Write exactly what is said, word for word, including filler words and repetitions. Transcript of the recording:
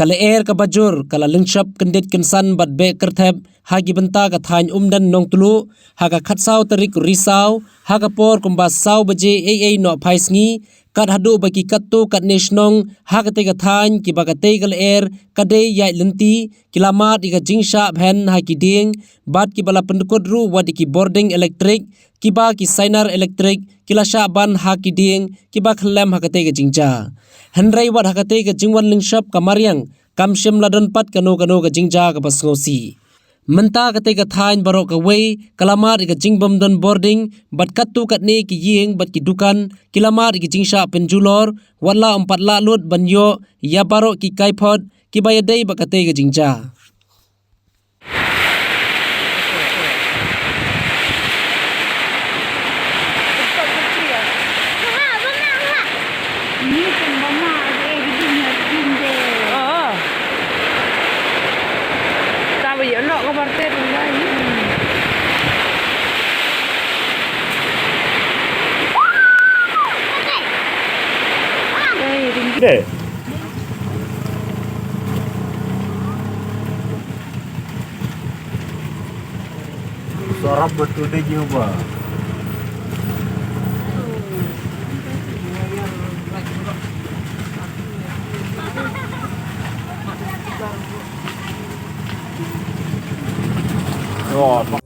Ka lyer kaba jur ka la lyngshop kyndit kynsan bad beh kyrthep ha ki bynta ka thaiñ Umden Nongtluh ha ka khatsaw tarik Risaw ha ka por kumba saw baje eiei nohphai sngi, kat haduh ba ki katto katne shnong ha katei ka thaiñ kiba katei ka lyer ka dei ïaid lynti ki la mad ïa ka jingshah bhen ha ki dieng bad kiba la pyndkut ruh wat ïa ki bording elektrik kiba ki sainar elektrik ki la shah ban ha ki dieng kiba khyllem ha katei ka jingjia. Hynrei wat ha katei ka jingwan lyngshop ka mariang kam shym la don pat kano kano ka jingjia kaba sngewsih. Mynta katei ka thaiñ baroh kawei ka la mad ïa ka jingbym don bording bad katto katne ki ïing bad ki dukan ki la mad ïa ka jingshah pynjulor, wat la ym pat lah lut ban ïoh ïa baroh ki kaiphod kiba ïadei bad katei ka jingjia. Sarap betul deh, Jihoba. Oh,